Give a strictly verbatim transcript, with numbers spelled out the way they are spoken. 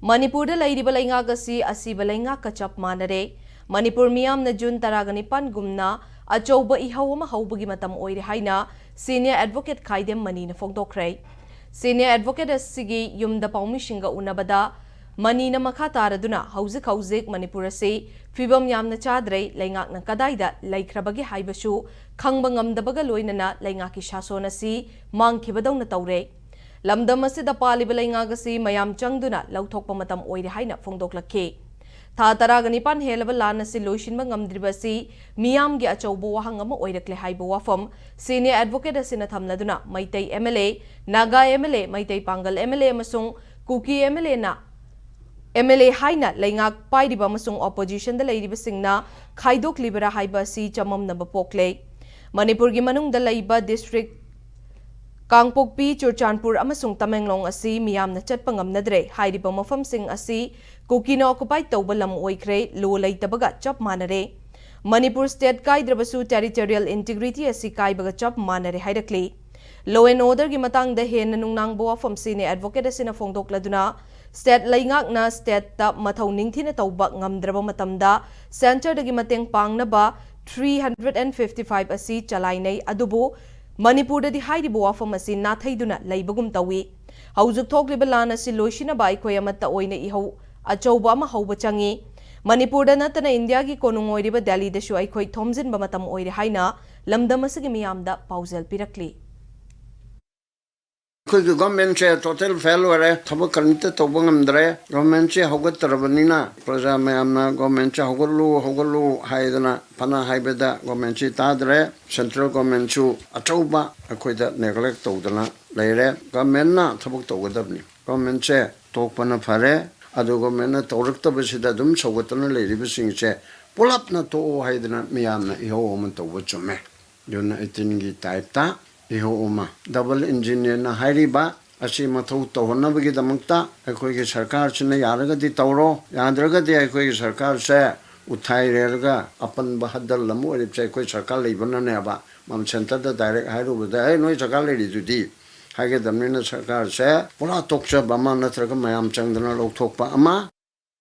ꯃꯅꯤꯄꯨꯔꯗ ꯂꯩꯔꯤꯕ ꯂꯩꯉꯥꯛ ꯑꯁꯤ ꯑꯁꯤꯕ ꯂꯩꯉꯥꯛꯀ ꯆꯞ ꯃꯥꯟꯅꯔꯦ꯫ ꯃꯅꯤꯄꯨꯔ ꯃꯤꯌꯥꯝꯅ ꯖꯨꯟ ꯇꯔꯥꯒ ꯅꯤꯄꯥꯟꯒꯨꯝꯅ ꯑꯆꯧꯕ ꯏꯍꯧ ꯑꯃ ꯍꯧꯕꯒꯤ ꯃꯇꯝ ꯑꯣꯏꯔꯦ ꯍꯥꯏꯅ senior advocate ꯈꯥꯏꯗꯦꯝ ꯃꯅꯤꯅ ꯐꯣꯡꯗꯣꯛꯈ꯭ꯔꯦ꯫ Senior advocate ꯑꯁꯤꯒꯤ ꯌꯨꯝꯗ ꯄꯥꯎꯃꯤꯁꯤꯡꯒ ꯎꯅꯕꯗ ꯃꯅꯤꯅ ꯃꯈꯥ ꯇꯥꯔꯗꯨꯅ ꯍꯧꯖꯤꯛ ꯍꯧꯖꯤꯛ ꯃꯅꯤꯄꯨꯔ ꯑꯁꯤ ꯐꯤꯕꯝ ꯌꯥꯝꯅ ꯆꯥꯗ꯭ꯔꯦ, ꯂꯩꯉꯥꯛꯅ ꯀꯗꯥꯏꯗ ꯂꯩꯈ꯭ꯔꯕꯒꯦ ꯍꯥꯏꯕꯁꯨ ꯈꯪꯕ ꯉꯝꯗꯕꯒ ꯂꯣꯏꯅꯅ ꯂꯩꯉꯥꯛꯀꯤ ꯁꯥꯁꯣꯟ ꯑꯁꯤ ꯃꯥꯡꯈꯤꯕꯗꯧꯅ ꯇꯧꯔꯦ꯫ ꯂꯝꯗꯝ ꯑꯁꯤꯗ ꯄꯥꯜꯂꯤꯕ ꯂꯩꯉꯥꯛ ꯑꯁꯤ ꯃꯌꯥꯝ ꯆꯪꯗꯨꯅ ꯂꯧꯊꯣꯛꯄ ꯃꯇꯝ ꯑꯣꯏꯔꯦ ꯍꯥꯏꯅ ꯐꯣꯡꯗꯣꯛꯂꯛꯈꯤ꯫ ꯊꯥ ꯇꯔꯥꯒ ꯅꯤꯄꯥꯟ ꯍꯦꯜꯂꯕ ꯂꯥꯟ ꯑꯁꯤ ꯂꯣꯏꯁꯤꯟꯕ ꯉꯝꯗ꯭ꯔꯤꯕ ꯑꯁꯤ ꯃꯤꯌꯥꯝꯒꯤ ꯑꯆꯧꯕ ꯋꯥꯍꯪ ꯑꯃ ꯑꯣꯏꯔꯛꯂꯦ ꯍꯥꯏꯕ ꯋꯥꯐꯝ senior advocate ꯑꯁꯤꯅ ꯊꯝꯂꯗꯨꯅ ꯃꯩꯇꯩ MLA, ꯅꯥꯒꯥ MLA, ꯃꯩꯇꯩ ꯄꯥꯡꯒꯜ MLA ꯑꯃꯁꯨꯡ ꯀꯨꯀꯤ MLA ꯅ MLA ꯍꯥꯏꯅ ꯂꯩꯉꯥꯛ ꯄꯥꯏꯔꯤꯕ ꯑꯃꯁꯨꯡ opposition ꯗ ꯂꯩꯔꯤꯕꯁꯤꯡꯅ ꯈꯥꯏꯗꯣꯛꯂꯤꯕꯔꯥ ꯍꯥꯏꯕ ꯑꯁꯤ ꯆꯃꯝꯅꯕ ꯄꯣꯛꯂꯦ꯫ ꯃꯅꯤꯄꯨꯔꯒꯤ ꯃꯅꯨꯡꯗ ꯂꯩꯕ district ꯀꯥꯡꯄꯣꯛꯄꯤ, ꯆꯨꯔꯆꯥꯟꯄꯨꯔ ꯑꯃꯁꯨꯡ ꯇꯃꯦꯡꯂꯣꯡ ꯑꯁꯤ ꯃꯤꯌꯥꯝꯅ ꯆꯠꯄ ꯉꯝꯅꯗ꯭ꯔꯦ꯫ ꯍꯥꯏꯔꯤꯕ ꯃꯐꯝꯁꯤꯡ ꯑꯁꯤ ꯀꯨꯀꯤꯅ occupy ꯇꯧꯕ ꯂꯝ ꯑꯣꯏꯈ꯭ꯔꯦ, law ꯂꯩꯇꯕꯒ ꯆꯞ ꯃꯥꯟꯅꯔꯦ꯫ ꯃꯅꯤꯄꯨꯔ state ꯀꯥꯏꯗ꯭ꯔꯕꯁꯨ territorial integrity ꯑꯁꯤ ꯀꯥꯏꯕꯒ ꯆꯞ ꯃꯥꯟꯅꯔꯦ ꯍꯥꯏꯔꯛꯂꯤ꯫ Law and order ꯒꯤ ꯃꯇꯥꯡꯗ ꯍꯦꯟꯅ ꯅꯨꯡꯅꯥꯡꯕ ꯋꯥꯐꯝ senior advocate ꯑꯁꯤꯅ ꯐꯣꯡꯗꯣꯛꯂꯗꯨꯅ, state ꯂꯩꯉꯥꯛꯅ state ꯇ ꯃꯊꯧ ꯅꯤꯡꯊꯤꯅ ꯇꯧꯕ ꯉꯝꯗ꯭ꯔꯕ ꯃꯇꯝꯗ centre ꯗꯒꯤ ꯃꯇꯦꯡ ꯄꯥꯡꯅꯕ three hundred and fifty five ꯑꯁꯤ ꯆꯂꯥꯏꯅꯩ, ꯑꯗꯨꯕꯨ ꯃꯅꯤꯄꯨꯔꯗꯗꯤ ꯍꯥꯏꯔꯤꯕ ꯋꯥꯐꯝ ꯑꯁꯤ ꯅꯥꯊꯩꯗꯨꯅ ꯂꯩꯕꯒꯨꯝ ꯇꯧꯏ꯫ ꯍꯧꯖꯤꯛ ꯊꯣꯛꯂꯤꯕ ꯂꯥꯟ ꯑꯁꯤ ꯂꯣꯏꯁꯤꯟꯅꯕ ꯑꯩꯈꯣꯏ ꯑꯃꯠꯇ ꯑꯣꯏꯅ ꯏꯍꯧ ꯑꯆꯧꯕ ꯑꯃ ꯍꯧꯕ ꯆꯪꯏ꯫ ꯃꯅꯤꯄꯨꯔꯗ ꯅꯠꯇꯅ ꯏꯟꯗꯤꯌꯥꯒꯤ ꯀꯣꯅꯨꯡ ꯑꯣꯏꯔꯤꯕ ꯗꯦꯜꯂꯤꯗꯁꯨ ꯑꯩꯈꯣꯏ ꯊꯣꯝꯖꯤꯟꯕ ꯃꯇꯝ ꯑꯣꯏꯔꯦ ꯍꯥꯏꯅ ꯂꯝꯗꯝ ꯑꯁꯤꯒꯤ ꯃꯤꯌꯥꯝꯗ ꯄꯥꯎꯖꯦꯜ ꯄꯤꯔꯛꯂꯤ꯫ ꯑꯩꯈꯣꯏꯒꯤ government ꯁꯦ total fail ꯑꯣꯏꯔꯦ, ꯊꯕꯛ ꯀꯔꯤꯝꯇ ꯇꯧꯕ ꯉꯝꯗ꯭ꯔꯦ꯫ Government ꯁꯦ ꯍꯧꯒꯠꯇ꯭ꯔꯕꯅꯤꯅ ꯄ꯭ꯔꯖꯥ ꯃꯌꯥꯝꯅ government ꯁꯦ ꯍꯧꯒꯠꯂꯨ, ꯍꯧꯒꯠꯂꯨ ꯍꯥꯏꯗꯅ ꯐꯅ ꯍꯥꯏꯕꯗ government ꯁꯤ ꯇꯥꯗ꯭ꯔꯦ꯫ Central government ꯁꯨ ꯑꯆꯧꯕ ꯑꯩꯈꯣꯏꯗ neglect ꯇꯧꯗꯅ ꯂꯩꯔꯦ꯫ Government ꯅ ꯊꯕꯛ ꯇꯧꯒꯗꯕꯅꯤ꯫ Government ꯁꯦ ꯇꯣꯛꯄꯅ ꯐꯔꯦ꯫ ꯑꯗꯨ government ꯅ ꯇꯧꯔꯛꯇꯕꯁꯤꯗ ꯑꯗꯨꯝ ꯁꯧꯒꯠꯇꯅ ꯂꯩꯔꯤꯕꯁꯤꯡꯁꯦ ꯄꯨꯂꯞꯅ ꯇꯣꯛꯑꯣ ꯍꯥꯏꯗꯅ ꯃꯤꯌꯥꯝꯅ ꯏꯍꯧ ꯑꯃ ꯇꯧꯕ ꯆꯨꯝꯃꯦ꯫ June eighteen ꯒꯤ type ꯇ ꯏꯍꯧ ꯑꯃ, double engine ꯅ ꯍꯥꯏꯔꯤꯕ ꯑꯁꯤ ꯃꯊꯧ ꯇꯧꯍꯟꯅꯕꯒꯤꯗꯃꯛꯇ ꯑꯩꯈꯣꯏꯒꯤ ꯁꯔꯀꯥꯔꯁꯤꯅ ꯌꯥꯔꯒꯗꯤ ꯇꯧꯔꯣ, ꯌꯥꯗ꯭ꯔꯒꯗꯤ ꯑꯩꯈꯣꯏꯒꯤ ꯁꯔꯀꯥꯔꯁꯦ ꯎꯊꯥꯏꯔꯦꯔꯒ ꯑꯄꯟꯕ ꯍꯗꯜ ꯑꯃ ꯑꯣꯏꯔꯤꯕꯁꯦ ꯑꯩꯈꯣꯏ ꯁꯔꯀꯥꯔ ꯂꯩꯕꯅꯅꯦꯕ꯫ ꯃꯝ centre ꯗ direct ꯍꯥꯏꯔꯨꯕꯗ, "ꯑꯦ, ꯅꯣꯏ ꯁꯔꯀꯥꯔ ꯂꯩꯔꯤꯗꯨꯗꯤ" ꯍꯥꯏꯒꯗꯕꯅꯤꯅ ꯁꯔꯀꯥꯔꯁꯦ ꯄꯨꯔꯥ ꯇꯣꯛꯆꯕ ꯑꯃ ꯅꯠꯇ꯭ꯔꯒ ꯃꯌꯥꯝ ꯆꯪꯗꯅ ꯂꯧꯊꯣꯛꯄ ꯑꯃ,